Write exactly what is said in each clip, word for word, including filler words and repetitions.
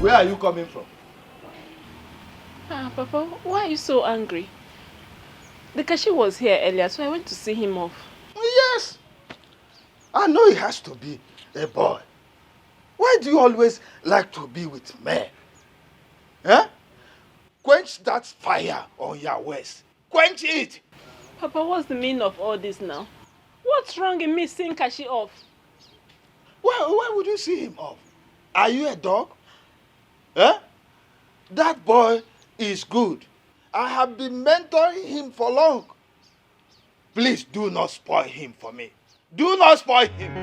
Where are you coming from? Ah, Papa, why are you so angry? The cashier was here earlier, so I went to see him off. Yes. I know it has to be a boy. Why do you always like to be with men? Eh? Quench that fire on your waist. Quench it. Papa, what's the meaning of all this now? What's wrong in me seeing Kashi off? Why, why would you see him off? Are you a dog? Eh? That boy is good. I have been mentoring him for long. Please do not spoil him for me. Do not spoil him.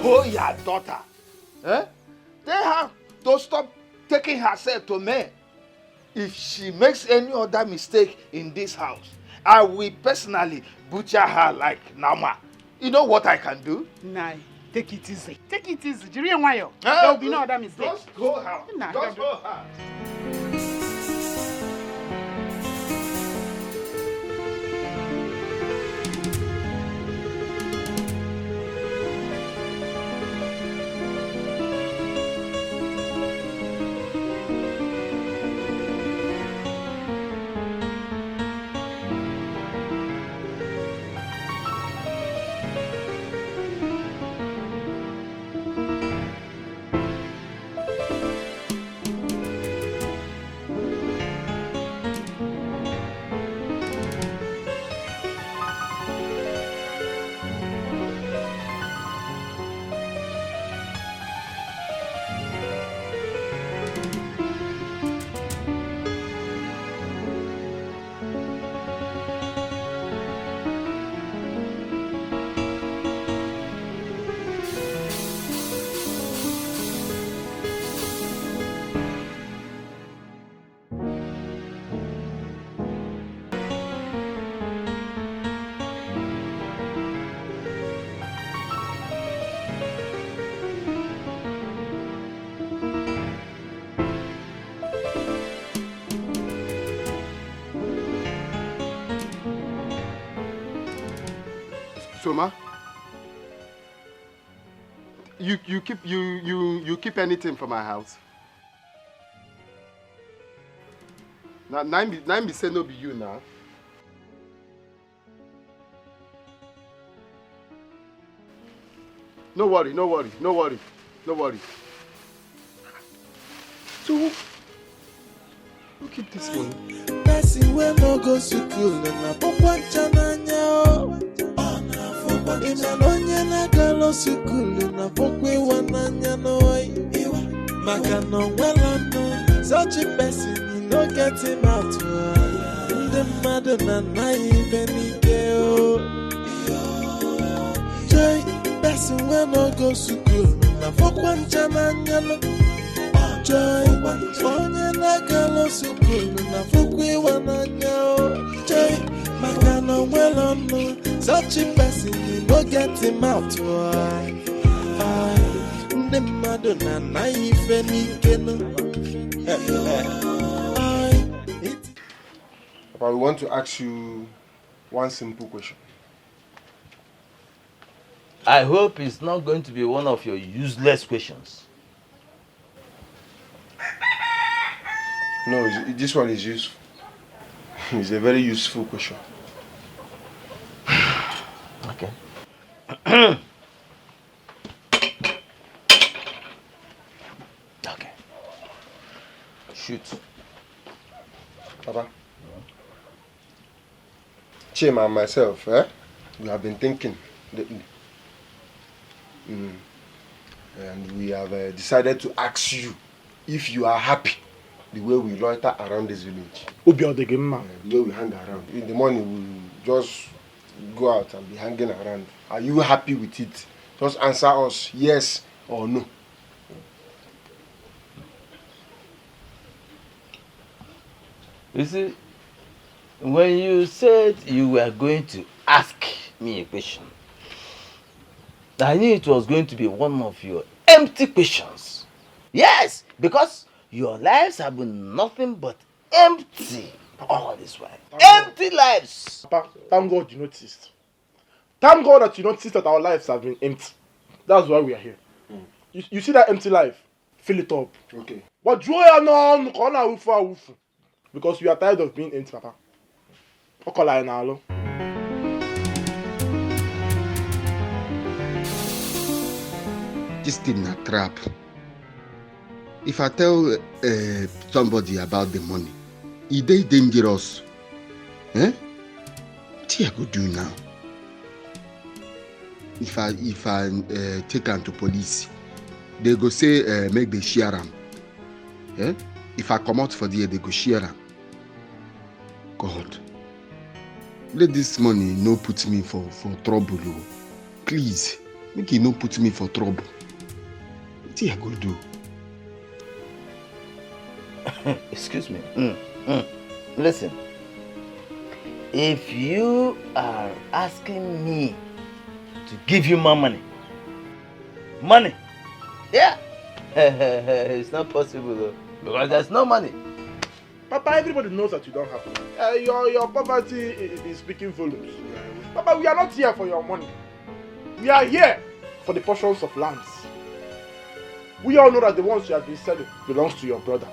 Hold your daughter. Eh? Tell her to stop taking herself to men. If she makes any other mistake in this house, I will personally butcher her like nama. You know what I can do? Nai, take it easy. Take it easy. Jiri nwayọ. Eh, There will be no other mistake. Just hold her. Nah, Just don't- hold her. Soma, you you keep you you you keep anything for my house? Na na im be na im be say no be you na. No worry, no worry, no worry, no worry. So who, who keep this money? Person wey no go school na pokwa ncha n'anya o. Ị ma na onye na-agala school na pokwa ịwa n'anya n'oyi. Maka na o nwere ọnụ, such a person, you no get him out. Ndị mmadụ na-anaghị ibe n'ike o. Joy, person wey no go school na pokwa ncha n'anya no. Joy, onye na-agala school na pokwa ịwa n'anya o. Joy, maka na o nwere ọnụ, such a person, you no get him out. Ndị mmadụ na-anaghị ife n'ike no. Papa, we want to ask you one simple question. I hope it's not going to be one of your useless questions. No, it's- this one is useful. It's a very useful question. Okay. Okay. Shoot. Papa. Chima and myself, eh? We have been thinking lately. Mm. And we have uh, decided to ask you if you are happy the way we loiter around this village. Obi ọ dị gị mma? The way we hang around. In the morning, we just go out and be hanging around. Are you happy with it? Just answer us yes or no. You see, when you said you were going to ask me a question, I knew it was going to be one of your empty questions. Yes, because your lives have been nothing but empty. All this while. Empty lives. Papa, thank God you noticed. Thank God that you noticed that our lives have been empty. That's why we are here. You, you see that empty life? Fill it up. Okay. But draw your no, no, no, no, no, no, no, because we are tired of being empty, Papa. Ọ kọla anyị n'alụ. This thing na trap. If I tell uh, somebody about the money, e dey dangerous. Eh? Wetin I go do now? If I if I uh, take am to police, they go say uh, make they share am. Eh? If I comot for there, they go share am. God, let this money no put me for for trouble o. Please, make e no put me for trouble. Wetin I go do? Excuse me. Mm, mm. Listen, if you are asking me to give you my money, money, yeah, it's not possible o, because there's no money. Papa, everybody knows that you don't have money. Uh, your, your poverty i- i- is speaking volumes. Papa, we are not here for your money. We are here for the portions of lands. We all know that the ones you have been selling belongs to your brother.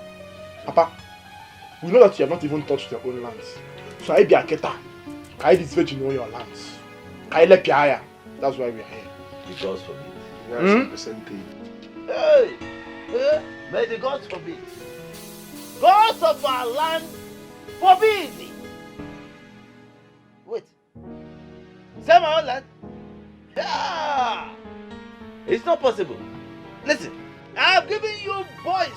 Papa, we know that you have not even touched your own lands. So I be a keta. Ka anyị disvejin your lands. Ka anyị lepịa ya. That's why we are here. The gods forbid. That's Hmm? a percentage. Hey! Eh? May the gods forbid. Gods of our land forbid. Wait. Sell my own land? Yeah! It's not possible. Listen, I have given you boys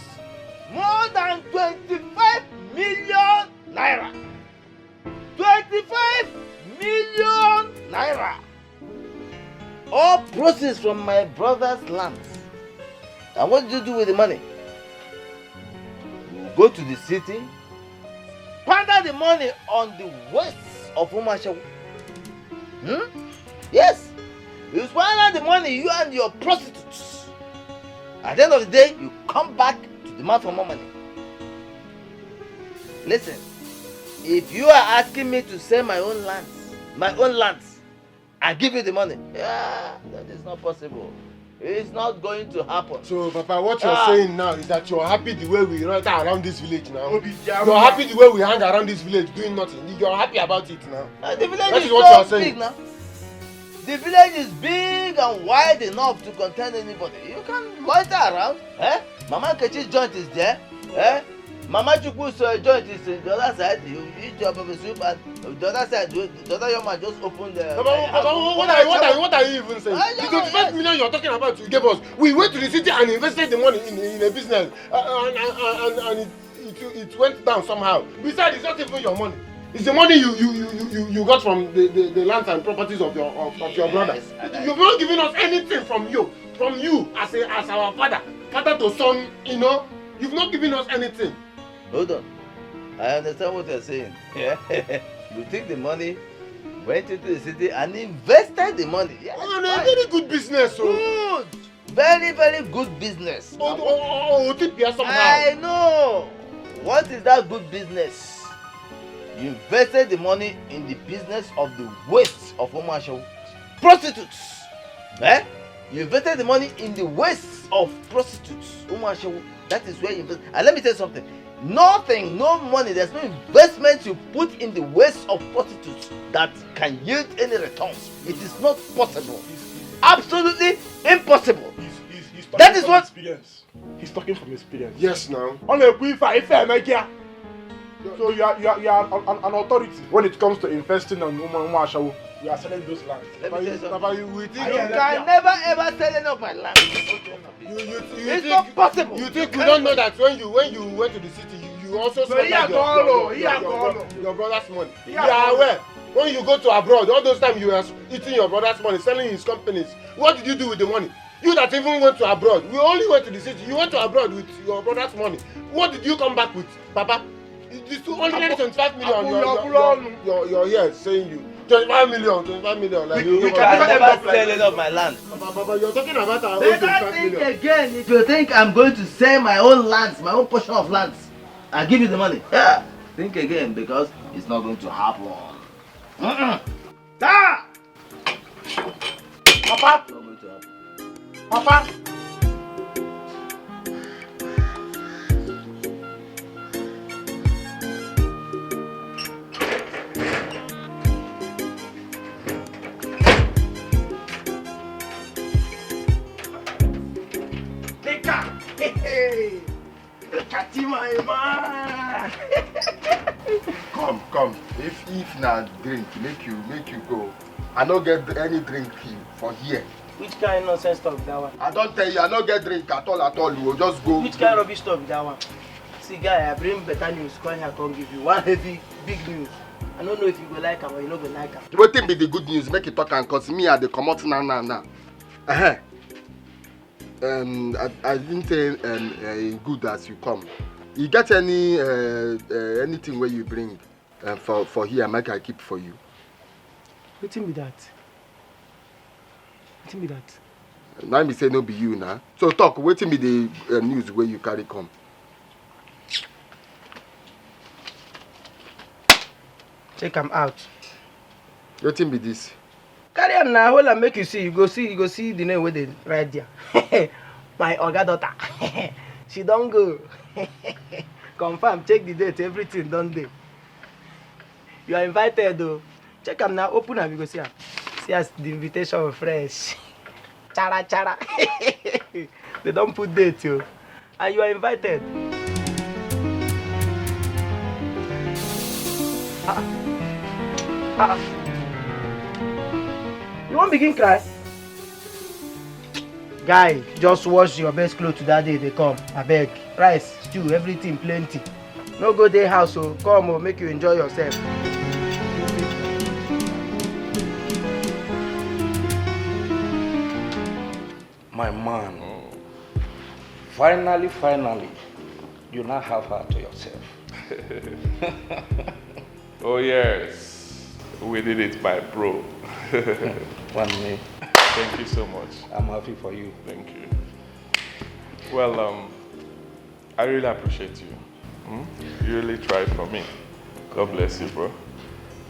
more than twenty-five million naira. Twenty-five million naira. All proceeds from my brother's lands. And what do you do with the money? You go to the city, squander the money on the wastes of Umashawu. Hmm? Yes. You squander the money, you and your prostitutes. At the end of the day, you come back to demand for more money. Listen, if you are asking me to sell my own lands, my own lands, and give you the money, yeah, that is not possible. It's not going to happen. So, Papa, what you're Ah. saying now is that you're happy the way we loiter around this village now. Obi Jaro. You're happy the way we hang around this village doing nothing. You're happy about it now. Uh, the village That is is what so you're saying. big now. The village is big and wide enough to contain anybody. You can loiter around. Eh? Mama Nkechi's joint is there. Eh? Mama Chukwu's uh, joint is in the other side. You eat your pepper soup and the other side, the the other young man just opened the. Baba, Baba, what are, what are, what are you even saying? Ah, yeah, The twenty-five yes. million you're talking about you gave us, we went to the city and invested the money in, in a business, uh, and, and, and, and it, it, it went down somehow. Besides, it's not even your money. It's the money you, you, you, you, you- you got from the, the, the lands and properties of your, of, of your brother. Yes, and I- You've not given us anything from you, from you as a, as our father, father to son. You know, you've not given us anything. Hold on. I understand what you're saying. Yeah. You took the money, went into the city and invested the money. Yes, Oh, no, fine. very good business. So. Good. Very, very good business. Oh, oh, oh, oh, tip here somehow. I know. What is that good business? You invested the money in the business of the waste of Umashawu. Prostitutes. Eh? You invested the money in the waste of prostitutes. Umashawu. That is where you invest. And let me tell you something. Nothing, no money, there's no investment you put in the waste of prostitutes that can yield any returns. It is not possible. Absolutely impossible. He's, he's, he's That talking is from what experience. He's talking from experience. Yes, now. Ọ na-ekwu ife a, ife eme gị a. So you are, you are, you are an, an, an authority when it comes to investing on ụmụ ụmụ ashawo. You are selling those lands. Let me tell you something. Baba, you, we think You can never ever sell any of my land. You, you, you It's think, not possible. you think we don't know that when you, when you went to the city, you, you also So he squandered your, agolo, your, he your, your, agolo. your, your brother's money. He You are agolo. aware. When you go to abroad, all those times you were eating your brother's money, selling his companies. What did you do with the money? You that even went to abroad. We only went to the city. You went to abroad with your brother's money. What did you come back with, Papa? This two hundred twenty-five million. Abu- You're, Abu- you're, you're, you're, you're here saying you twenty-five million, twenty-five million. Like We- you we gave can us never sell any of my land. Papa, Papa, you're talking about our own Better twenty-five think million. again if you think I'm going to sell my own lands, my own portion of lands. I give you the money. Yeah. Think again, because it's not going to happen. Mm-mm. Ah! Papa! It's not going to happen. Papa! Take am! Hey, hey! Look at him, my man! Come, come. If, if na drink, make you, make you go. I no get any drink for here. Which kind nonsense talk be that one? I don tell you, I no get drink at all, at all. You go just go. Which kind rubbish talk be that one? See, guy, I bring better news. Come here, come give you one heavy, big news. I don't know if you go like am or you no go like am. Wetin be the good news? Make you talk am, 'cause me, I dey comot now, now, now. Uh-huh. Um, I, I didn't say, um, uh, good as you come. You get any, uh, uh, anything where you bring, uh, for, for here, make I keep for you? Wetin be that? Wetin be that? Now me say no be you now. So talk, wetin be the, uh, news where you carry come? Check am out. Wetin be this? Carry am now, hold am make you see. You go see, you go see the name wey dey right there. My oga daughter. She don go. Confirm, check the date, everything don dey. You are invited o. Check am now, open am, you go see am. See as the invitation fresh. Chara chara. They don put date o. And you are invited. Ah. Ah. You wan begin cry? Guy, just wash your best clothes that day they come. Abeg, rice, stew, everything plenty. No go dey house o. Come o, make you enjoy yourself. My man, finally, finally, you now have her to yourself. Oh yes, we did it, my bro. One me. Thank you so much. I'm happy for you. Thank you. Well, um, I really appreciate you. Hmm? You really tried for me. God bless you, bro.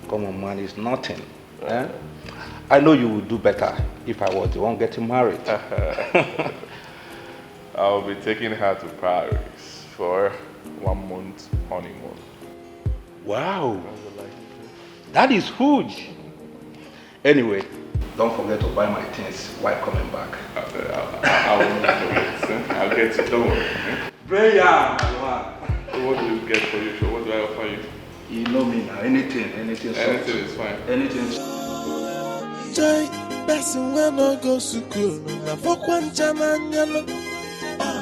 Come on, man, it's nothing. Eh? I know you would do better if I was the one getting married. I'll be taking her to Paris for one month honeymoon. Wow. That is huge. Anyway, don't forget to buy my things while coming back. I, I, I, I won't forget. Eh? I'll get it. Don't worry. Eh? Prayer, my man. So what do you get for you? So what do I offer you? You know me now. Anything, anything. Anything is fine. Anything. Joy, person wey no go school, na fokwa ncha n'anya no.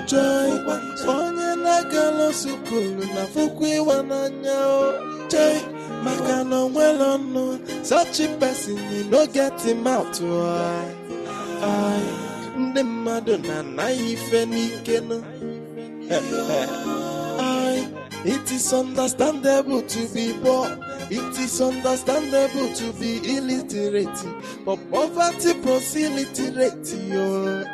Joy, onye na-agala school, na fokwa ịwa n'anya o. Joy, maka na o nwere ọnụ, such a person, you no get him out. Ai, ndị mmadụ na-anaghị ife n'ike no. Ai, it is understandable to be poor. It is understandable to be illiterate. But poverty proximity rate yo.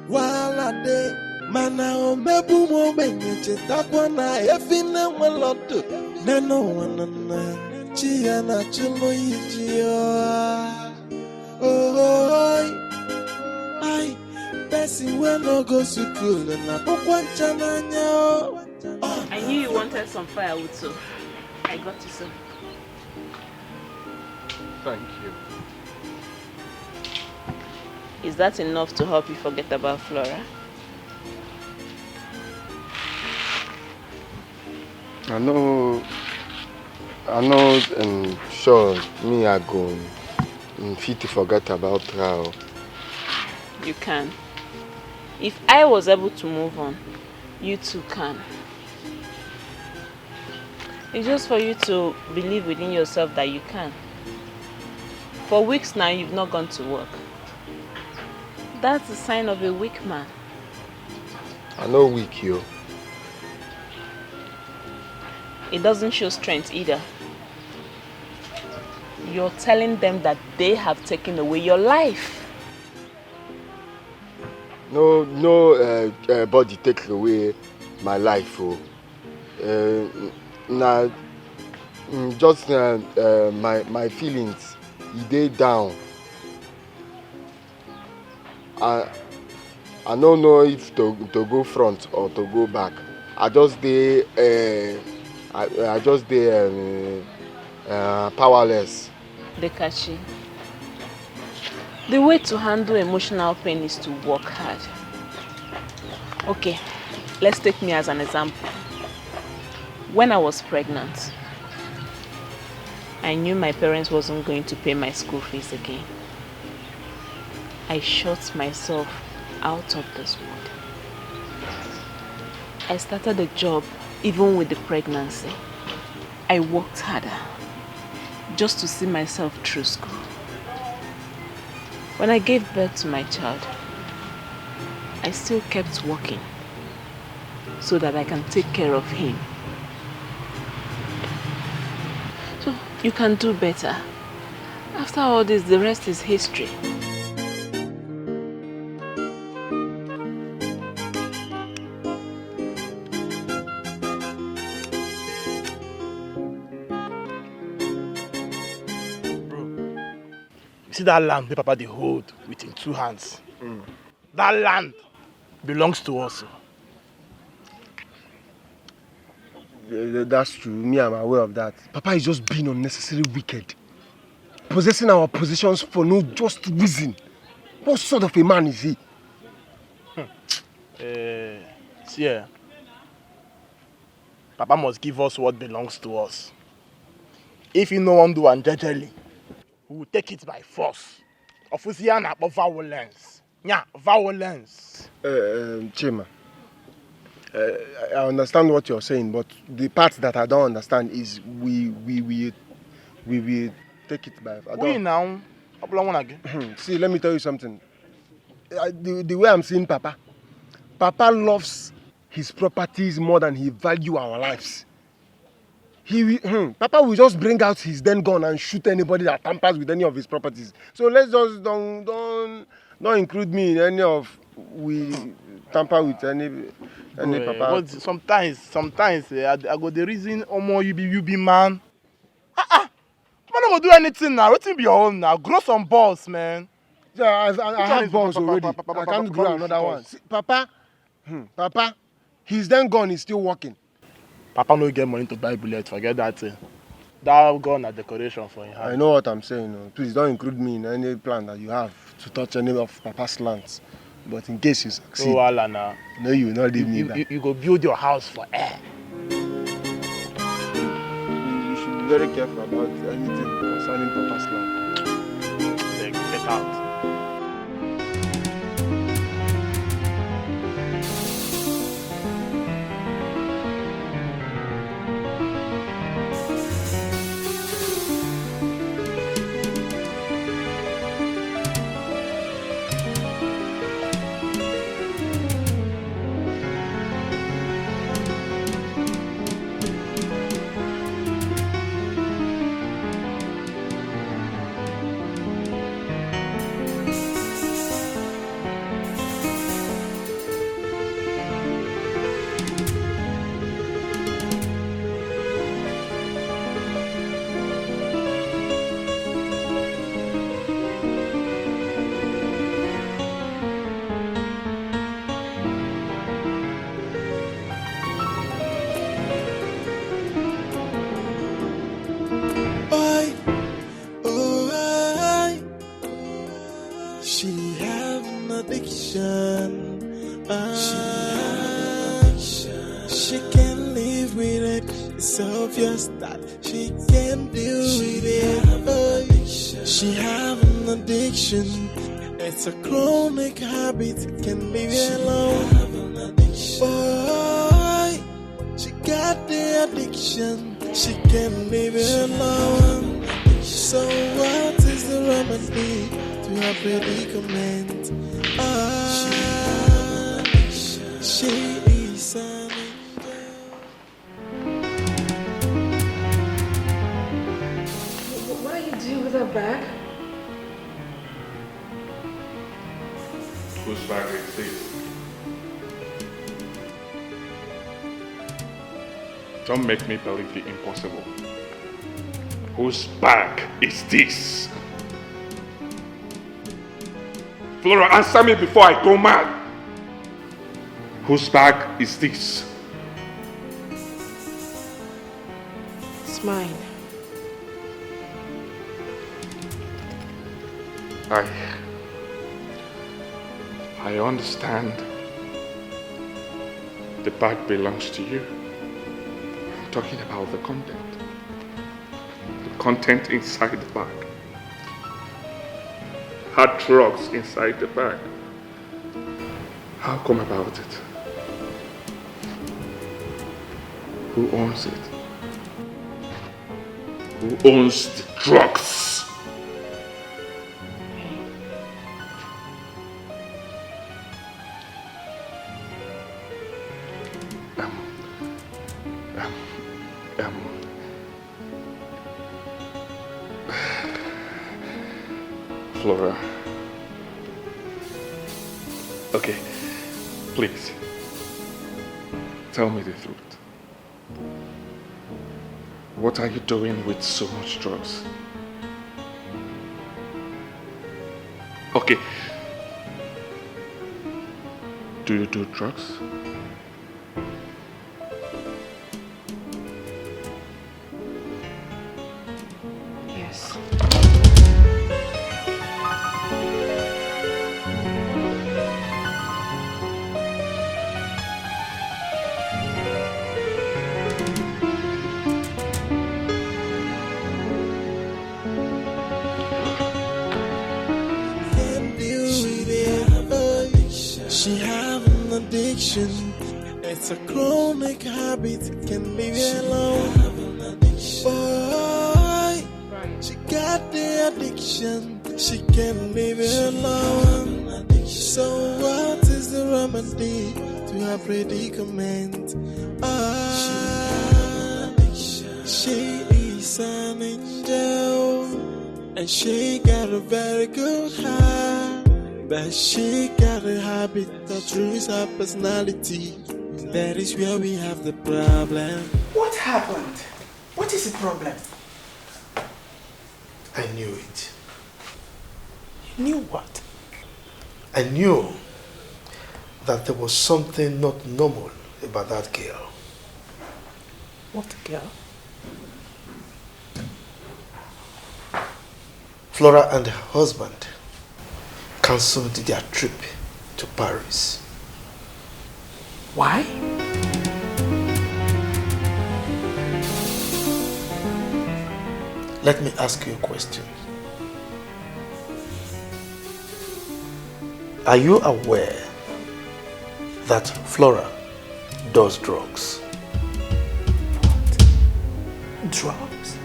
Wahala dey. Mana omegbu m ogbenye chetakwa na efi na-enwere ọdụ. Nene ụwa na nna chi ya na-achụlụ ya iji ya. Oh, ai, person wey no go school na fokwa ncha n'anya o. I knew you wanted some firewood, so I got you some. Thank you. Is that enough to help you forget about Flora? I know, I know, um, sure, me, I go, um, fit to forget about her. You can. If I was able to move on, you too can. It's just for you to believe within yourself that you can. For weeks now, you've not gone to work. That's a sign of a weak man. I no weak, yo. It doesn't show strength either. You're telling them that they have taken away your life. No, no, uh, uh, body take away my life, oh. Uh, na, Mm, just uh, uh, my my feelings, e dey down. I I no know if to to go front or to go back. I just dey uh, I, I just dey um, uh, powerless. Dekachi, the way to handle emotional pain is to work hard. Okay, let's take me as an example. When I was pregnant, I knew my parents wasn't going to pay my school fees again. I shut myself out of this world. I started a job even with the pregnancy. I worked harder just to see myself through school. When I gave birth to my child, I still kept working so that I can take care of him. So you can do better. After all this, the rest is history. Bro, you see that land wey Papa dey hold with him two hands? Mm. That land belongs to us. That's true. Me, I'm aware of that. Papa is just being unnecessarily wicked. Possessing our positions for no just reason. What sort of a man is he? Uh, see, eh, Papa must give us what belongs to us. If he no wan do am jejely, we will take it by force. Ofusi ya na-akpọ violence. Nya, violence. Uh, um, Chima, uh, I understand what you're saying, but the part that I don't understand is we we we we will take it by. I We don't, now, ọ bụla nwa na gị. See, let me tell you something. Uh, the, the way I'm seeing Papa, Papa loves his properties more than he value our lives. He will- hmm, Papa will just bring out his then gun and shoot anybody that tampers with any of his properties. So let's just don't don't don't include me in any of we tamper with any any Eh, Papa. But sometimes, sometimes eh, I, I go the reason, omo, you be you be man. Ah ah, man no go do anything now. Wetin be your own now? Grow some balls, man. Yeah, I, I, I Which one have is balls Papa, already. Papa, Papa, I can't Papa, grow Papa, another Papa? One. See, Papa, hmm, Papa, his then gun is still working. Papa no get money to buy bullet. Forget that thing. That gun na decoration for him I hand. Know what I'm saying. Oh. Please don't include me in any plan that you have to touch any of Papa's lands. But in case you No succeed, wahala na. No, you will not leave You, me you, back. you, you go build your house for air. You should be very careful about anything concerning Papa's land. Then get out. Oi, oh, oi. She have an addiction. Ah. She have an addiction. She can't live with it. It's obvious that she can't deal with it. Oi. She have an addiction. It's a chronic habit. Can't leave it alone. Oi. She got the addiction, she can't leave it alone. So what is the remedy to her predicament? Ah, she is an angel. What are you doing with that bag? Whose bag is this? Don't make me believe the impossible. Whose bag is this? Flora, answer me before I go mad. Whose bag is this? It's mine. I I understand the bag belongs to you. I'm talking about the content. The content inside the bag. Hard drugs inside the bag. How come about it? Who owns it? Who owns the drugs? Um, um, um, Flora. Okay, please. Tell me the truth. What are you doing with so much drugs? Okay. Do you do drugs? Yes. She have an addiction. It's a chronic habit. Can leave it alone. Boy, she got the addiction. She can leave it alone. So what is the remedy to her predicament? Ah, she is an angel, and she got a very good heart, but she got a habit that ruins her personality. That is where we have the problem. What happened? What is the problem? I knew it. You knew what? I knew that there was something not normal about that girl. What girl? Flora and her husband cancelled their trip to Paris. Why? Let me ask you a question. Are you aware that Flora does drugs? Drugs?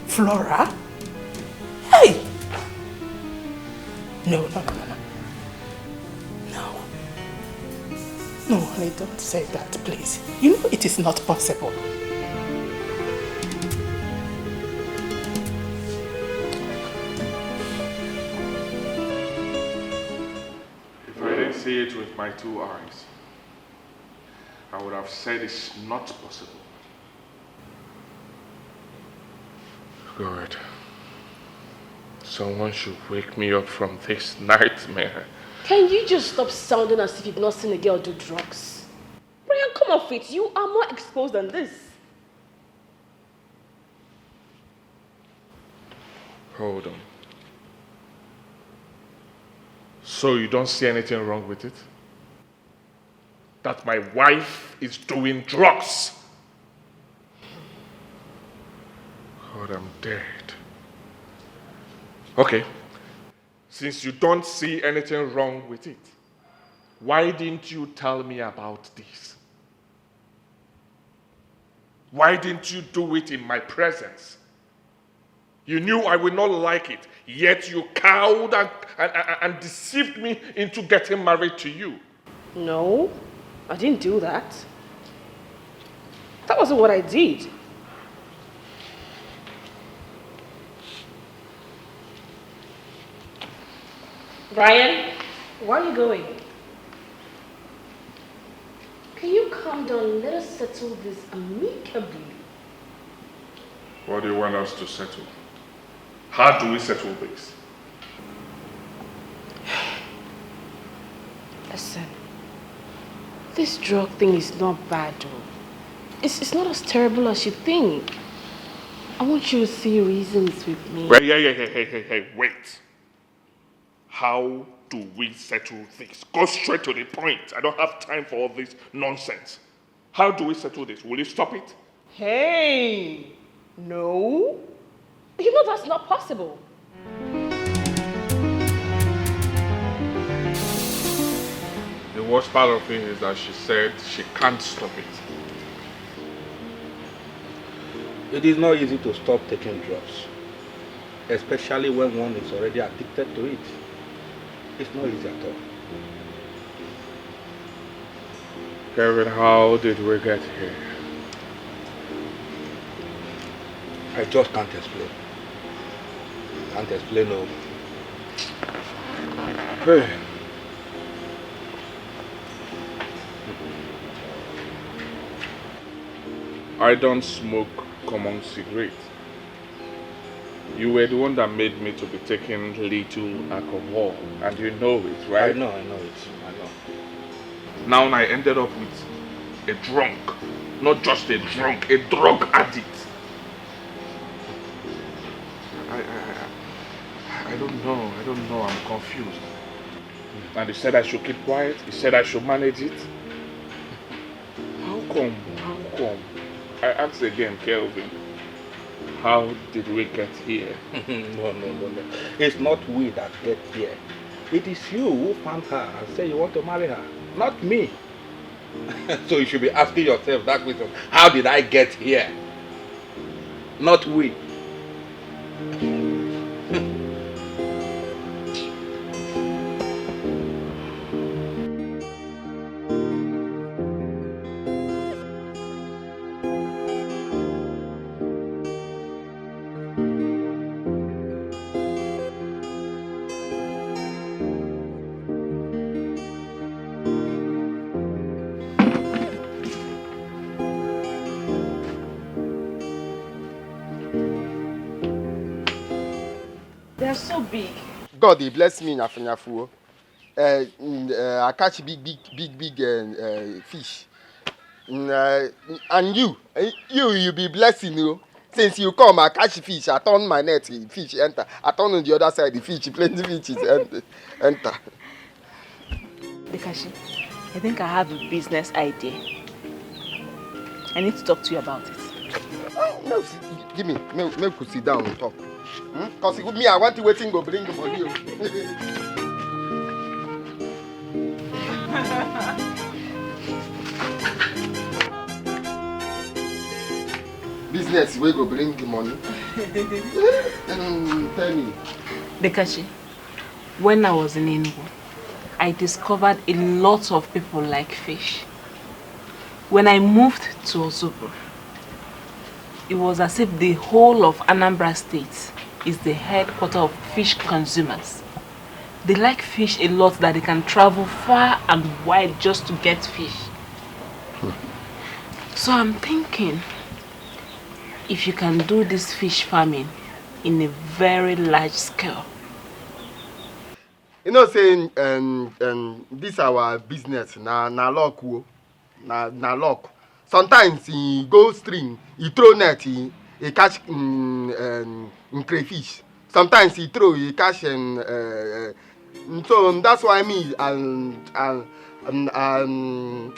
Flora? Hey! No, no, no, no, no. No. No, honey, don't say that, please. You know it is not possible. If I didn't see it with my two eyes, I would have said it's not possible. God. Someone should wake me up from this nightmare. Can you just stop sounding as if you've not seen a girl do drugs? Brian, come off it. You are more exposed than this. Hold on. So you don't see anything wrong with it? That my wife is doing drugs? God, I'm dead. Okay. Since you don't see anything wrong with it, why didn't you tell me about this? Why didn't you do it in my presence? You knew I would not like it, yet you cowed and, and, and, and deceived me into getting married to you. No, I didn't do that. That wasn't what I did. Brian, where are you going? Can you calm down? Let us settle this amicably. What do you want us to settle? How do we settle this? Listen, this drug thing is not bad though. It's, it's not as terrible as you think. I want you to see reasons with me. Wait, yeah, yeah, hey, hey, hey, hey, wait. How do we settle this? Go straight to the point. I don't have time for all this nonsense. How do we settle this? Will you stop it? Hey, no. You know that's not possible. The worst part of it is that she said she can't stop it. It is not easy to stop taking drugs, especially when one is already addicted to it. It's not easy at all. Kevin, how did we get here? I just can't explain. Can't explain, no. Hey. I don't smoke common cigarette. You were the one that made me to be taking little alcohol, and you know it, right? I know, I know it. I know. Now I ended up with a drunk, not just a drunk, a drug addict. I, I, I, I don't know. I don't know. I'm confused. And he said I should keep quiet. He said I should manage it. How come? How come? I ask again, Kelvin. How did we get here? No, no, no, no. It's not we that get here. It is you who found her and say you want to marry her, not me. So you should be asking yourself that question. How did I get here? Not we. They're so big. God dey bless me nyafu nyafu o. Uh, mm, uh, I catch big big big big uh, uh, fish. Mm, uh, and you, uh, you you be blessing o. Since you come, I catch fish. I turn my net, fish enter. I turn on the other side, the fish, plenty fish is ent- enter. Dekashi, I think I have a business idea. I need to talk to you about it. Oh, no, s- give me, make, make we sit down and talk. Hmm? Cause me, I want to waiting go bring the money. Oh. Business we go bring the money. Mm, tell me. Dekashi, when I was in Enugu, I discovered a lot of people like fish. When I moved to Ozubru, it was as if the whole of Anambra State is the headquarter of fish consumers. They like fish a lot that they can travel far and wide just to get fish. So I'm thinking if you can do this fish farming in a very large scale. You know say um, um, this our business na na luck o, na na luck. Sometimes he go stream, he throw net, he, he catch um, um, crayfish. Sometimes he throw, he catch um, uh, uh, so um, that's why me and and and um,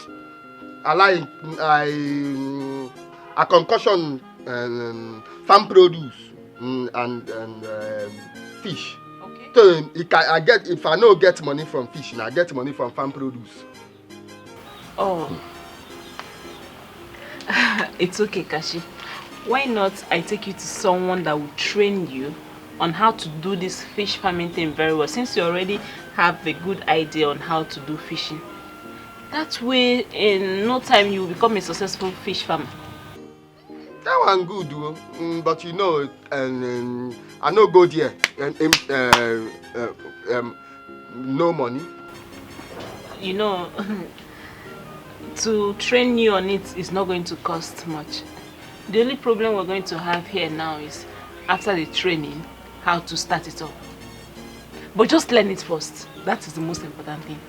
I like I um, I concussion um, farm produce um, and and um, fish. Okay. So um, he can, I get if I no get money from fish, I get money from farm produce. Oh. It's okay, Kashi. Why not I take you to someone that will train you on how to do this fish farming thing very well, since you already have a good idea on how to do fishing. That way, in no time, you will become a successful fish farmer. That one good o, mm, but you know, and um, I no go there. And um, uh, uh, um, no money. You know, to train you on it is not going to cost much. The only problem we're going to have here now is, after the training, how to start it up. But just learn it first. That is the most important thing.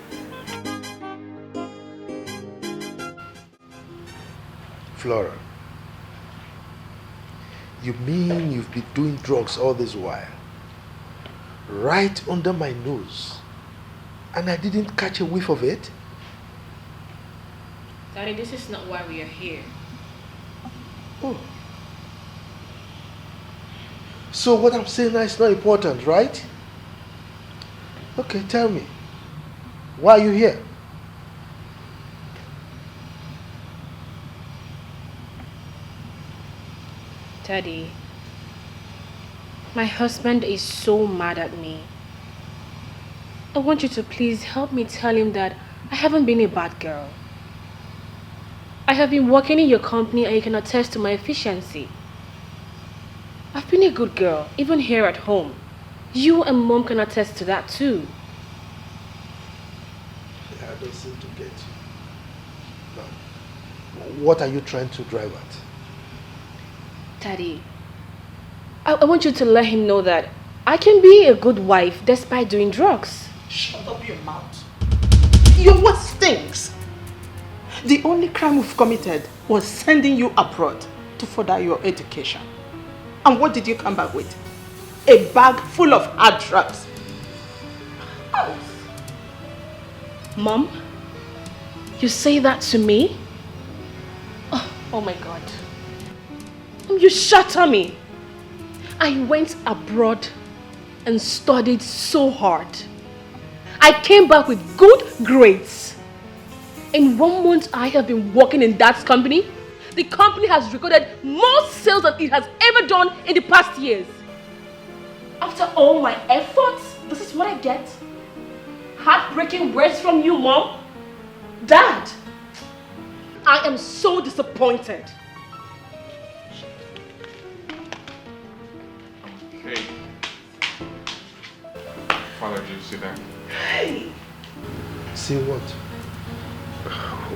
Flora, you mean you've been doing drugs all this while? Right under my nose. And I didn't catch a whiff of it? Daddy, this is not why we are here. Oh. So what I'm saying now is not important, right? Okay, tell me. Why are you here? Daddy, my husband is so mad at me. I want you to please help me tell him that I haven't been a bad girl. I have been working in your company and you can attest to my efficiency. I've been a good girl, even here at home. You and mom can attest to that too. I don't seem to get you. Now, what are you trying to drive at? Daddy, I, I want you to let him know that I can be a good wife despite doing drugs. Shut up your mouth. Your word stinks. The only crime we've committed was sending you abroad to further your education. And what did you come back with? A bag full of hard drugs. Mom, you say that to me? Oh, oh my God. Mom, you shatter me. I went abroad and studied so hard. I came back with good grades. In one month I have been working in that company, the company has recorded more sales than it has ever done in the past years. After all my efforts, this is what I get? Heartbreaking words from you, Mom? Dad! I am so disappointed. Hey. Father, do you see that? See what?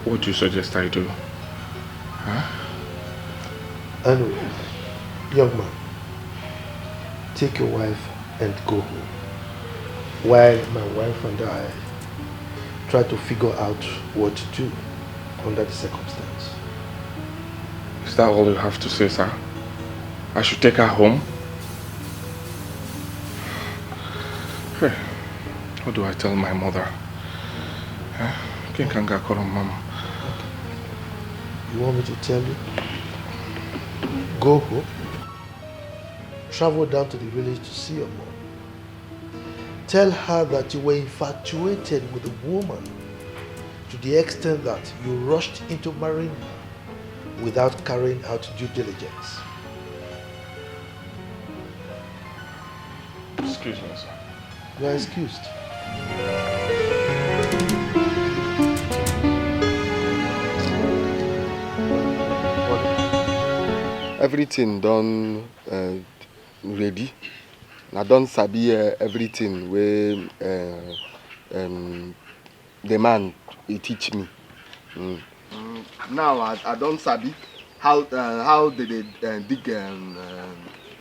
What do you suggest I do? Huh? Anyway, young man, take your wife and go home. While my wife and I try to figure out what to do under the circumstance. Is that all you have to say, sir? I should take her home? Hey, what do I tell my mother? Huh? Ken can go call on mama. You want me to tell you? Go home. Travel down to the village to see your mom. Tell her that you were infatuated with the woman to the extent that you rushed into marrying her without carrying out due diligence. Excuse me, sir. You are excused. Everything done uh, ready. I don sabi uh, everything wey uh, um, the man he teach me. Mm. Mm, now I, I don sabi how uh, how they dey uh, dig um, um,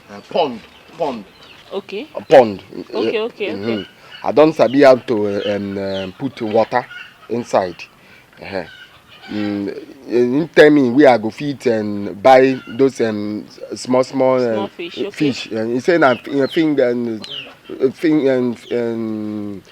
uh, pond pond. Okay. A pond. Okay, okay, okay. I don sabi how to um, um, put water inside. Uh-huh. Mm, he tell me where I go fit and buy those um, small small, Small uh, fish, okay. Fish. And he say na f- uh, finger and uh, finger and um,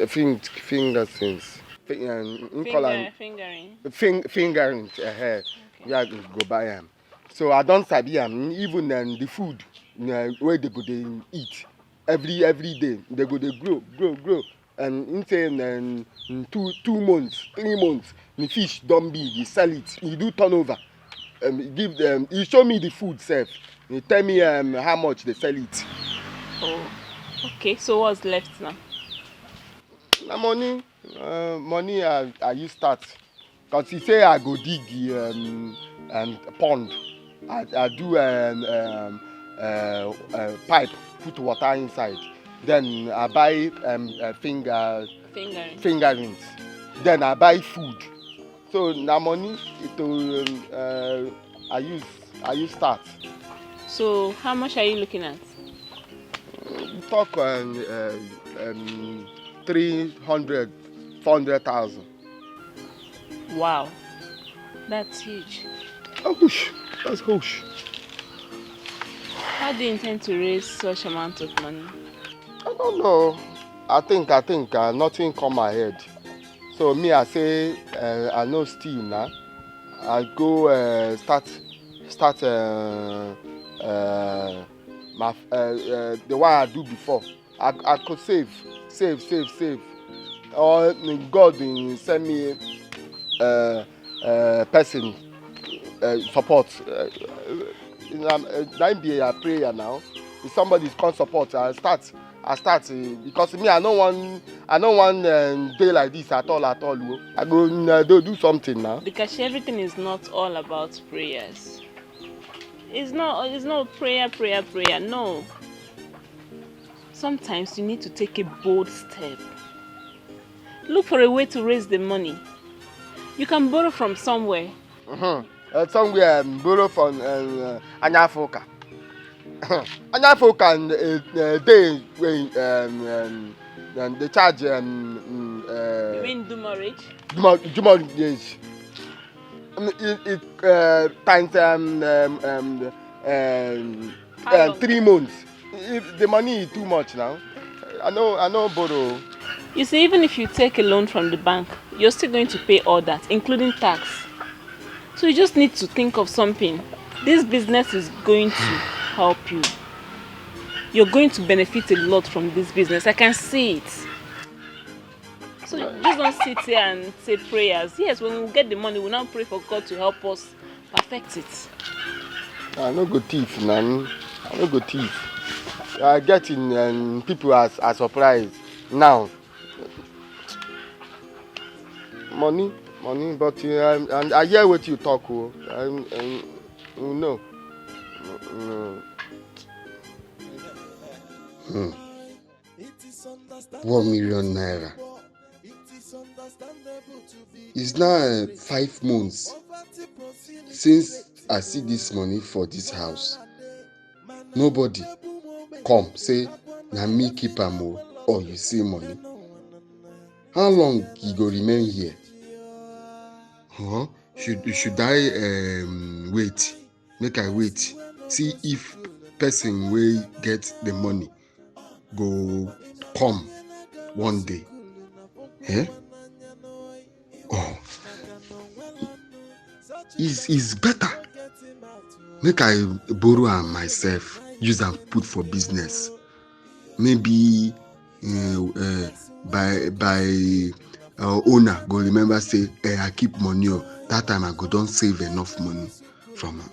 fing, finger things. Fing, um, we call am Fingering. fing, fingerings. Uh-huh. Where I go buy am. So I don sabi am even um, the food uh, wey they go dey eat every every day they go dey grow grow grow and he say um, in two two months three months the fish don big he sell it he do turnover um, he give them he show me the food sef he tell me um, how much they sell it. Oh, okay. So what's left now? Na money uh, money I, I use start cause he say I go dig um, um, pond I, I do um, um, uh, uh, pipe put water inside then I buy um, uh, finger Fingering. Fingerings then I buy food so na money to um, uh, I use I use start. So how much are you looking at? Talk um, uh, um, three hundred, four hundred thousand. Wow, that's huge. Oh, whoosh. That's huge. How do you intend to raise such amount of money? I don't know. I think, I think uh, nothing come ahead. So me, I say uh, I no steal now. I go uh, start, start uh, uh, my uh, uh, the one I do before. I, I could save, save, save, save. Or God will send me uh, uh, person uh, support. Uh, uh, na im be a prayer now. If somebody come support, I start, I start uh, because me, I no wan, I no wan um, dey like this at all, at all. Oh. I go uh, do do something now. Because everything is not all about prayers. It's not, it's not prayer, prayer, prayer. No. Sometimes you need to take a bold step. Look for a way to raise the money. You can borrow from somewhere. Uh-huh. Uh, somewhere um, borrow from um, uh, Anyafoka. Anyafoka and uh, uh, they when um, um, um, they charge um, um, uh, You mean do mortgage? Juma Juma days. Um, it, it uh, times um, um, um, um, How um, long? Three months. If the money is too much now. I know, I know borrow. You see, even if you take a loan from the bank, you're still going to pay all that, including tax. So you just need to think of something. This business is going to help you. You're going to benefit a lot from this business. I can see it. So just don't sit here and say prayers. Yes, when we get the money, we'll now pray for God to help us perfect it. I no go thief, man. I no go thief. I get in um, people as a surprise now. Money, money, but uh, and I hear what you talk. Oh. I, I, you know. Mm. Hmm. One million naira. It's now uh, five months since I see this money for this house. Nobody come say na me keep am o or you see money. How long e go remain here? Huh? Should should I um, wait? Make I wait. See if person wey get the money go come one day. Eh? Oh, it's, it's better make I borrow am myself, use am put for business. Maybe uh, uh, by by uh, owner go remember say eh, I keep money o. That time I go don save enough money from am.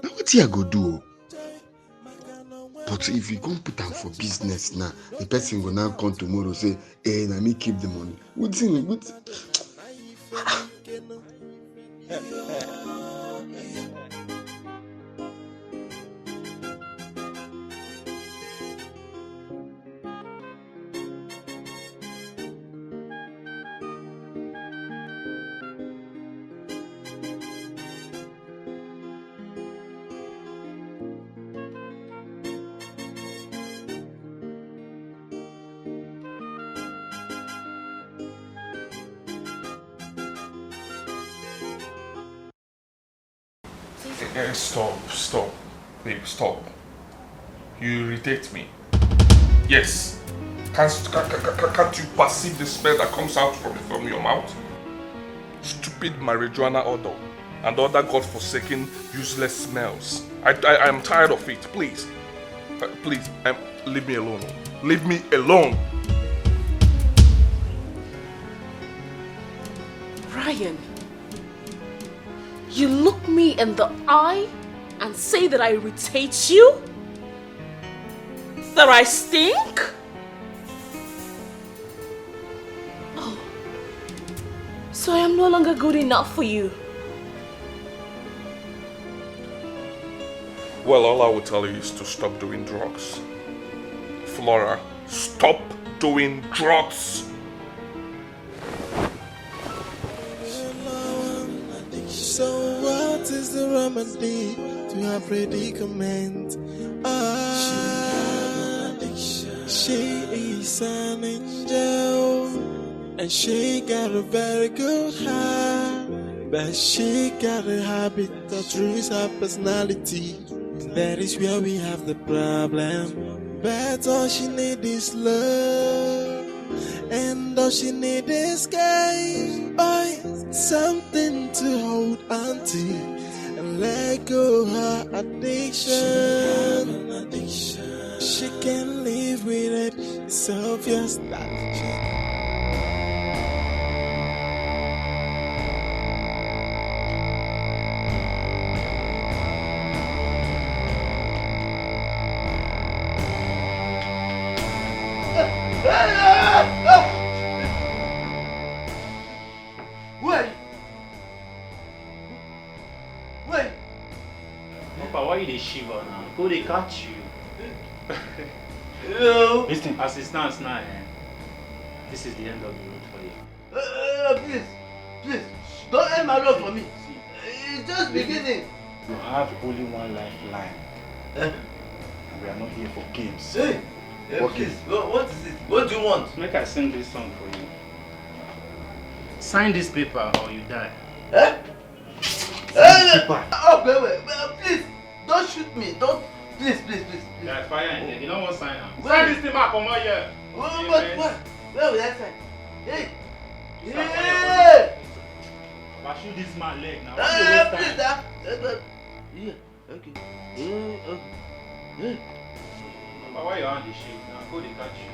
Na wetin I go do o? But if you come put am for business now, the person go now come tomorrow say, eh, na me keep the money. Wetin, wetin? Eh, stop, stop, babe, stop. You irritate me. Yes. Can't, can't, can't, can't you perceive the smell that comes out from, from your mouth? Stupid marijuana odor and other godforsaken, useless smells. I, I, I am tired of it. Please. Uh, please, um, leave me alone. Leave me alone. Brian, you look me in the eye and say that I irritate you? That I stink? Oh, so I am no longer good enough for you. Well, all I will tell you is to stop doing drugs. Flora, stop doing drugs. What is the remedy to her predicament? Ah, she is an angel, and she got a very good heart, but she got a habit that ruins her personality. That is where we have the problem. But all she need is love, and all she need is sky. Oh, something to hold on to and let go her addiction. She can live with it. It's obvious that she Where are you? Where? Papa, why you dey shiver now? Go dey catch you. Yo. Listen, as it stands now, eh, this is the end of the road for you. Uh, please, please, don't end my road for me. It's just beginning. You have only one lifeline. Eh? And we are not here for games. Hey, hey, Okay. Please, what, what is it? What do you want? Make I sing this song for you. Sign this paper or you die. Eh? Eh, Paper. Oh, wait, wait, wait, please, don't shoot me. Don't, please, please, please, please. Guy, fire in there. You don't want sign am. Where? Sign this thing, man, comot here. Oh, but where? Where will I sign? Hey. You start fire. Hey. Papa, shoot this man leg now. Ah, Why you please, waste time? ah. Eh, eh, yeah, okay. Eh, okay. Eh. Papa, why your hand dey shake now? Go dey catch you.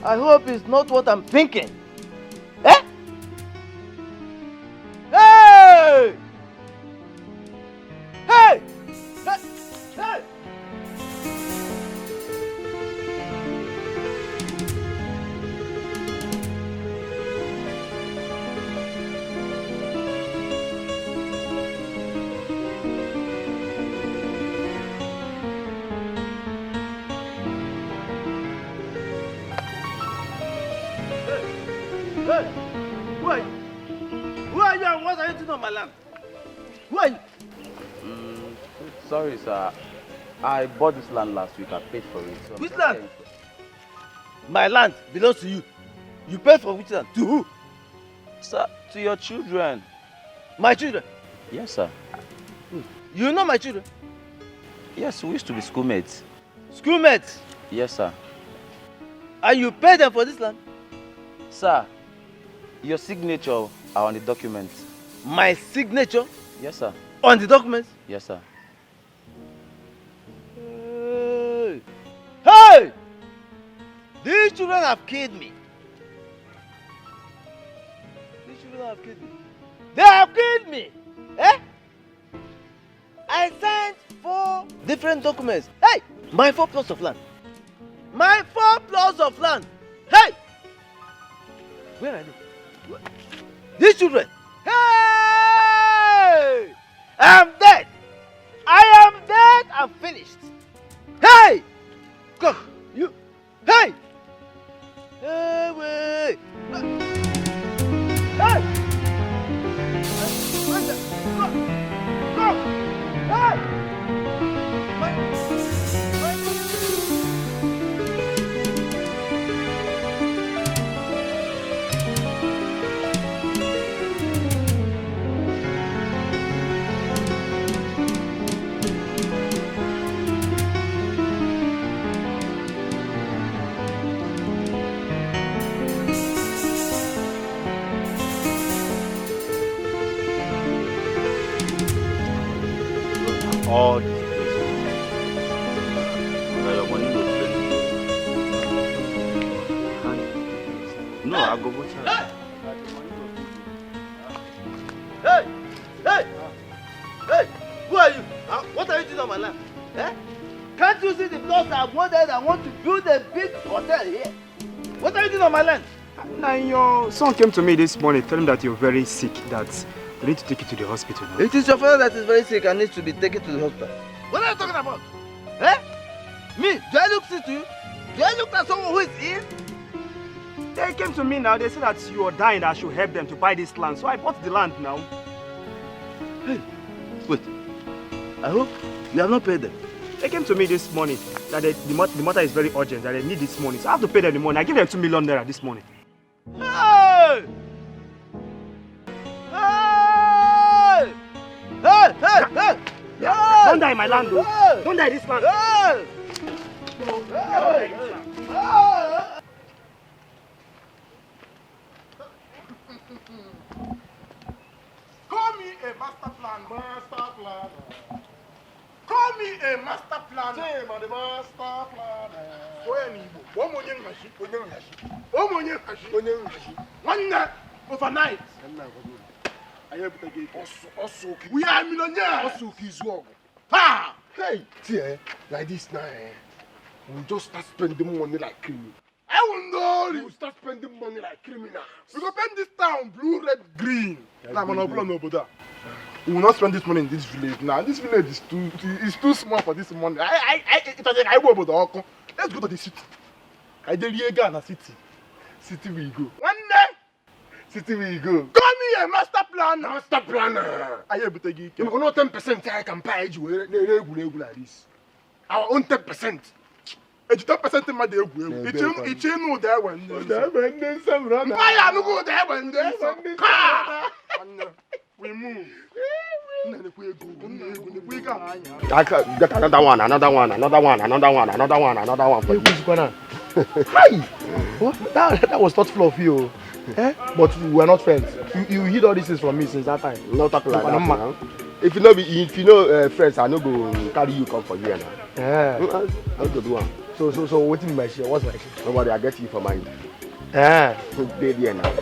I hope it's not what I'm thinking. Eh? Hey! Hey! Hey! Hey! Hey! Who are you? Who are you and what are you doing on my land? Who are you? Mm, sorry, sir. I bought this land last week. I paid for it. So I'm Which just land? here. My land belongs to you. You pay for which land? To who? Sir, to your children. My children. Yes, sir. You know my children? Yes, we used to be schoolmates. Schoolmates. Yes, sir. And you pay them for this land? Sir, your signature are on the document. My signature Yes, sir. on the documents? Yes, sir. Hey! Hey! These children have killed me. These children have killed me. They have killed me. Eh? I signed four different documents. Hey! My four plots of land. My four plots of land. Hey! Where are they? Where? These children. Hey! I'm dead. I am dead and finished. Hey! Come, you. Hey! Hey, wait. Hey! Go! Go! Hey! My, my all this place. Na your money go spend. No, I go go tell. Hey! Hey! Hey! Who are you? Huh? What are you doing on my land? Eh? Can't you see the plots I wanted? I want to build a big hotel here. What are you doing on my land? Now, your son came to me this morning telling that you're very sick, that we need to take you to the hospital now. It is your father that is very sick and needs to be taken to the hospital. What are you talking about? Eh? Me? Do I look sick to you? Do I look like someone who is ill? They came to me now. They said that you are dying, that I should help them to buy this land. So I bought the land now. Hey, wait. I hope you have not paid them. They came to me this morning that they, the, mat- the matter is very urgent, that they need this money. So I have to pay them the money. I give them two million naira this morning. Hey! Hey! Hey! Hey! Hey! Don't die in my land, though. Hey! Don't die this land. Hey! Hey! Hey! Call me a master plan, master plan. Call me a master planner. Say, I'm the master planner. Onye n'Igbo, kpọọ m onye nhazi. Onye nhazi. Kpọọ m onye nhazi. Onye nhazi. Nwanne, overnight. Nna, gwa gị. Anyị ebute gị ike. Ọsụ, ọsụ oke. We are millionaires. Ọsụ oke izu ọgụ. Ha! Hey, see, eh, like this now, eh, we just start spending money like criminal. I will know. We will start spending money like criminals. We go paint this town blue, red, green. Like na mana ọbụla n'obodo a. We will not spend this money in this village now. This village is too, is too small for this money. I, I, I, it was like I go obodo ọkụ. Let's go to the city. Ka anyị jee rie ego a na city. City we go. Nwanne! City we go. Call me a master planner. Master planner. Anyị ebute gị ike. You know ten percent I can buy eji were na-egwuregwu like this. Our own ten percent. Eji ten percent mmadụ egwu egwu. Iche ịnụ ụda egbe ndị nsọ. Ụda egbe ndị nsọ, brother. Mba ya anụghị ụda egbe ndị nsọ. Egbe ndị nsọ, brother. We move. Nna, nekwe ego, nekwe ego anyị. Get another one, another one, another one, another one, another one, another one for you. Ekwuzikwana. Hi! What? That, that was thoughtful of you. Eh? But we are not friends. You, you hid all these things from me since that time. No talk like that now. If you know, if you know, uh, friends, I no go carry you come for here now. Eh. Mm, I, I no go do am. So, so, so, wetin be my share? What's my share? Nobody, I get you for mind. Eh. Dey there now.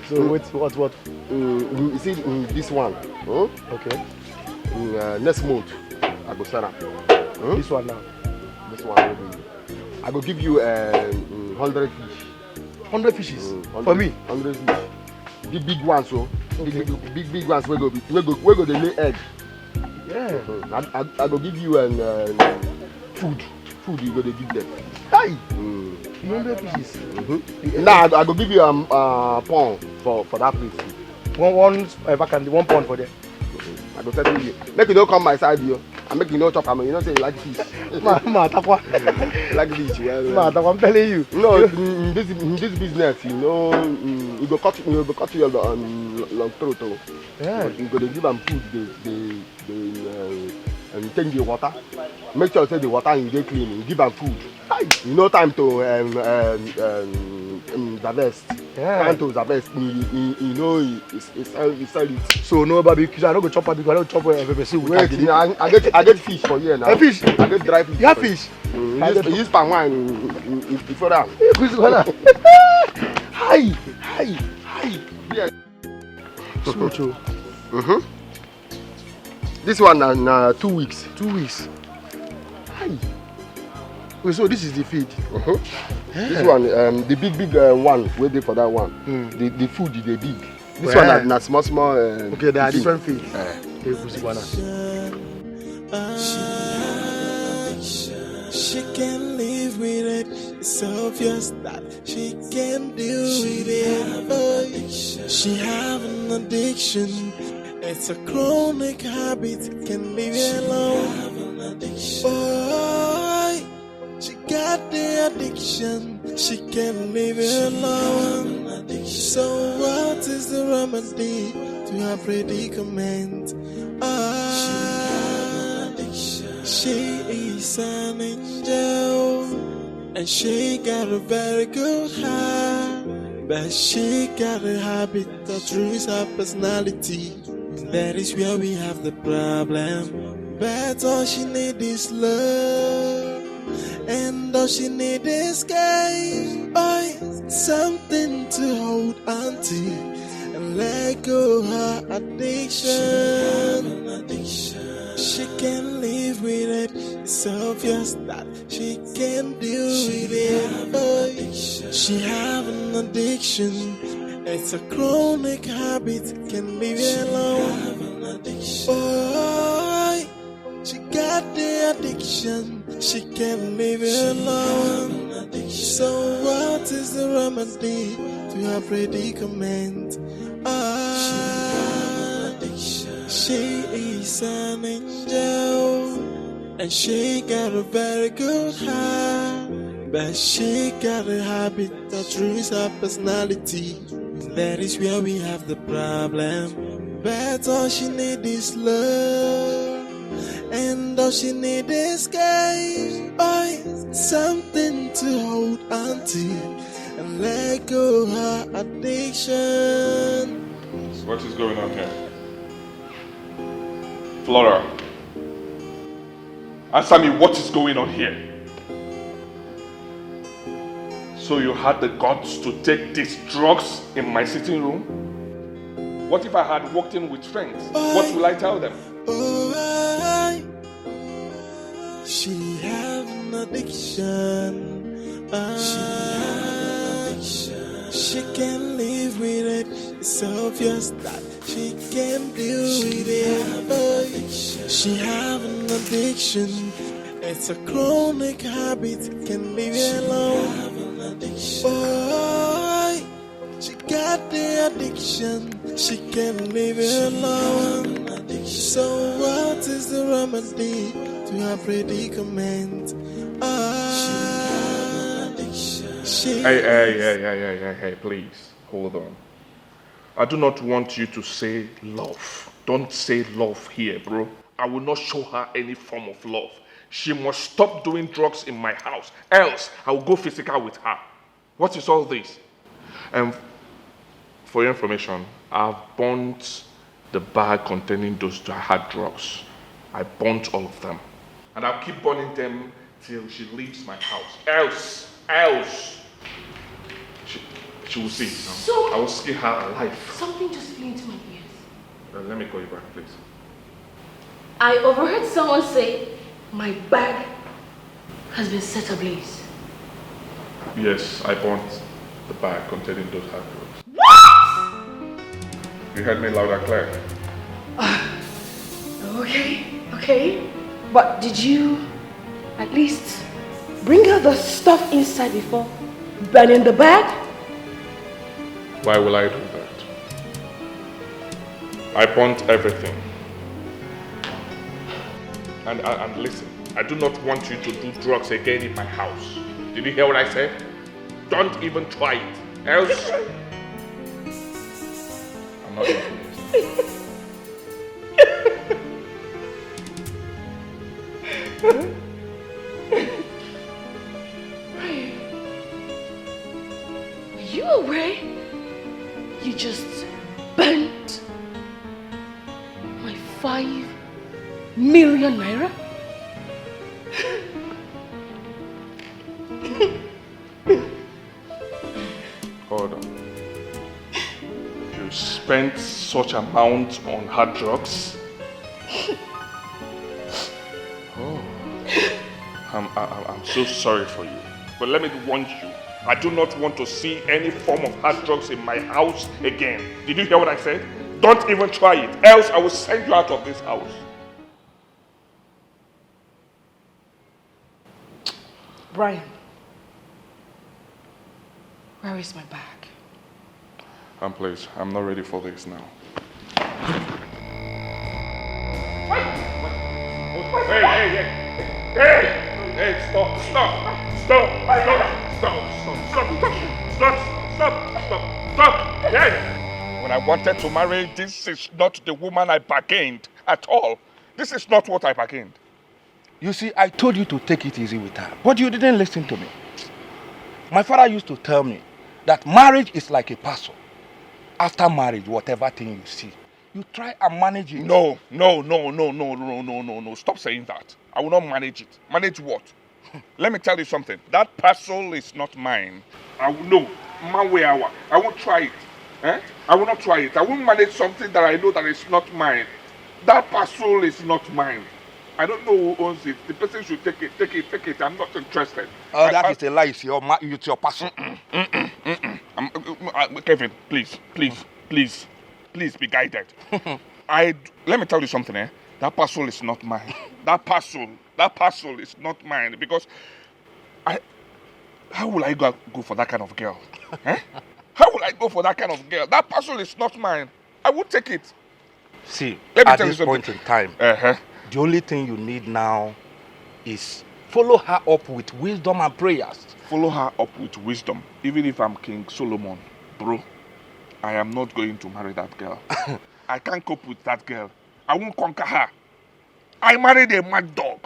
So what, what, what? Mm, you see, mm, this one. Hmm? Okay. Mm, uh, next month, I go sell am. Hmm? This one now. This one will be. I go give you, uh, mm, hundred fish. Hundred fishes? Mm, for me? Hundred fish. The big ones, so. Okay. The big, big, big ones wey go be, wey go, wey go dey lay egg. Yeah. Mm-hmm. I, I, I go give you an, uh, food. Food you go dey give them. Hi! Mm. Hundred fishes. Mm-hmm. Now I, I go give you, um, uh, pond for, for that place. One, one, uh, vacant, one pond for there. I go tell you. Make you no come my side, yo. And make you no chop am. You know say you like fish. Ma, ma, takwa. You like fish, yeah. Ma, takwa, I'm telling you. No, in, in this, in this business, you know, mm, you go cut, you go cut your, um, long throat, oh. Yeah. You go dey give am food, dey, dey, dey, uh, and change the water. Make sure say the water you dey clean, you give am food. Hi. You know time to, um, um, um, um, harvest. Yeah. Time to harvest, you, you, you know, it's, it's, it's, it's, it's. So no barbecue. I no go chop barbecue. I no chop, uh, pepper soup with. Wait, I, I get, I get fish for here now. A fish? I get dry fish. You have fish? Mm, I use, use palm wine in, in, in, before that. Hi, hi, hi. Yeah. Smooth, oh. Mm-hmm. This one na, na two weeks. Two weeks. Hi. Wait, so this is the feed? Uh-huh. Yeah. This one, um, the big, big, uh, one wey dey for that one. Mm. The, the food dey big. This one na, na small, small, uh, okay, there are different feed. Eh. Hey, Kusi Bana. She can live with it. It's obvious that she can deal with it. Oh, she have an addiction. It's a chronic habit, can leave it alone. Boy, she got the addiction, she can leave it alone. So what is the remedy to her predicament? Ah, she is an angel, and she got a very good heart, but she got a habit that ruins her personality. That is where we have the problem. But all she need is love, and all she need is care. Oh, something to hold on to, and let go her addiction. She can live with it. It's obvious that she can deal with it. Oh, she have an addiction. It's a chronic habit. Can leave it alone. Oh, she got the addiction. She can leave it alone. So what is the remedy to her predicament? Ah, she is an angel, and she got a very good heart, but she got a habit that ruins her personality. That is where we have the problem. But all she need is love, and all she need is care. Oh, something to hold on to, and let go her addiction. What is going on here? Flora, answer me, what is going on here? So you had the guts to take these drugs in my sitting room? What if I had walked in with friends? What will I tell them? Oh, I, she have an addiction. Ah, she have an addiction. She can live with it. It's obvious that she can deal with it. Oh, she have an addiction. It's a chronic habit. Can leave it alone. Oh, she got the addiction. She can leave it alone. So what is the remedy to her predicament? Ah, she. Hey, hey, hey, hey, hey, hey, hey, please, hold on. I do not want you to say love. Don't say love here, bro. I will not show her any form of love. She must stop doing drugs in my house. Else, I will go physical with her. What is all this? And for your information, I've burnt the bag containing those hard drugs. I burnt all of them. And I'll keep burning them till she leaves my house. Else, else, she, she will see it now. So I will skin her alive. Something just flew into my ears. Uh, let me call you back, please. I overheard someone say my bag has been set ablaze. Yes, I burnt the bag containing those hard drugs. What? You heard me loud and clear. Okay, okay. But did you at least bring out the stuff inside before burning the bag? Why will I do that? I burnt everything. And, and, and listen, I do not want you to do drugs again in my house. Did you hear what I said? Don't even try it. Else, I'm not even listening. Are you aware? You just burnt my five million naira. Hold on. You spent such amount on hard drugs? Oh. I'm, I'm, I'm so sorry for you. But let me warn you. I do not want to see any form of hard drugs in my house again. Did you hear what I said? Don't even try it. Else I will send you out of this house. Brian, where is my bag? Um, please, I'm not ready for this now. Hey, hey, hey, hey, hey, stop, stop, stop, stop, stop, stop, stop, stop, stop, stop, stop, stop, hey. When I wanted to marry, this is not the woman I bargained at all. This is not what I bargained. You see, I told you to take it easy with her, but you didn't listen to me. My father used to tell me that marriage is like a parcel. After marriage, whatever thing you see, You try and manage it. No, no, no, no, no, no, no, no, no. Stop saying that. I will not manage it. Manage what? Let me tell you something. That parcel is not mine. I will, no, man, where I wa- I won't try it. Eh? I will not try it. I won't manage something that I know that is not mine. That parcel is not mine. I don't know who owns it. The person should take it, take it, take it. I'm not interested. Oh, I- that I- is a lie. It's your, ma- it's your parcel. I'm, uh, uh, Kevin, please, please, please, please be guided. I let me tell you something. Eh? That parcel is not mine. That parcel, that parcel is not mine because I. How will I go go for that kind of girl? Eh? How will I go for that kind of girl? That parcel is not mine. I will take it. See, Let me at tell you this something. Point in time, Uh-huh. the only thing you need now is follow her up with wisdom and prayers. Follow her up with wisdom. Even if I'm King Solomon, bro, I am not going to marry that girl. I can't cope with that girl. I won't conquer her. I married a mad dog.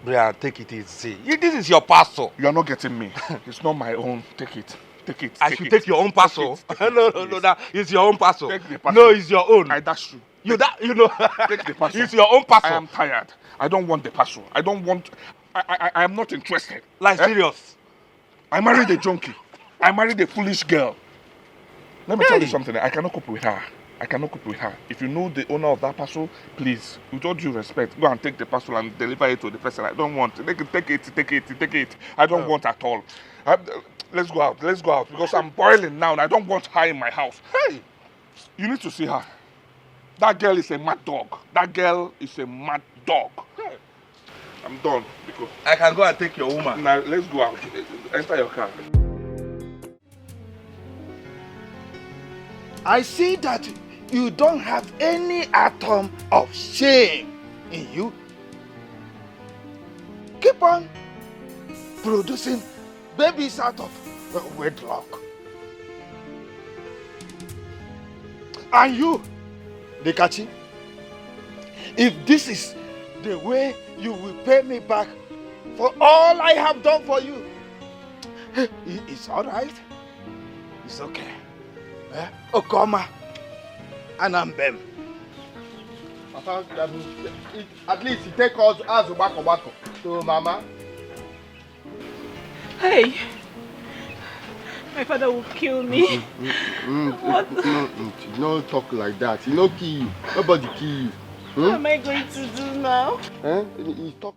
Brian, take it easy. You, this is your parcel. You are not getting me. It's not my own. Take it. Take it. I should take your own parcel. Take it, take No, it, no, no, please. That is your own parcel. Take the parcel. No, it's your own. I dash you. You that you know. Take the parcel. It's your own parcel. I am tired. I don't want the parcel. I don't want. I I I am not interested. Like Eh? Serious. I married a junkie. I married a foolish girl. Let me tell you Hey. Something. I cannot cope with her. I cannot cope with her. If you know the owner of that parcel, please, with all due respect, go and take the parcel and deliver it to the person. I don't want. Take it, take it, take it, take it. I don't Oh. Want at all. I, let's go out. Let's go out because I'm boiling now and I don't want her in my house. Hey, you need to see her. That girl is a mad dog. That girl is a mad dog. Hey, I'm done. Because I can go and take your woman. Now let's go out. Enter your car. I see that you don't have any atom of shame in you. Keep on producing babies out of uh, wedlock. And you, Dikachi, if this is the way you will pay me back for all I have done for you, it's all right. It's okay. Eh? Okoma, Anambem. Papa, that means it, at least he take us as Obako Bako. So, Mama. Hey! My father will kill me. Mm, What? Mm, mm, no talk like that. He no kill you. Nobody kill you. What am I going to do now? Eh? He talk.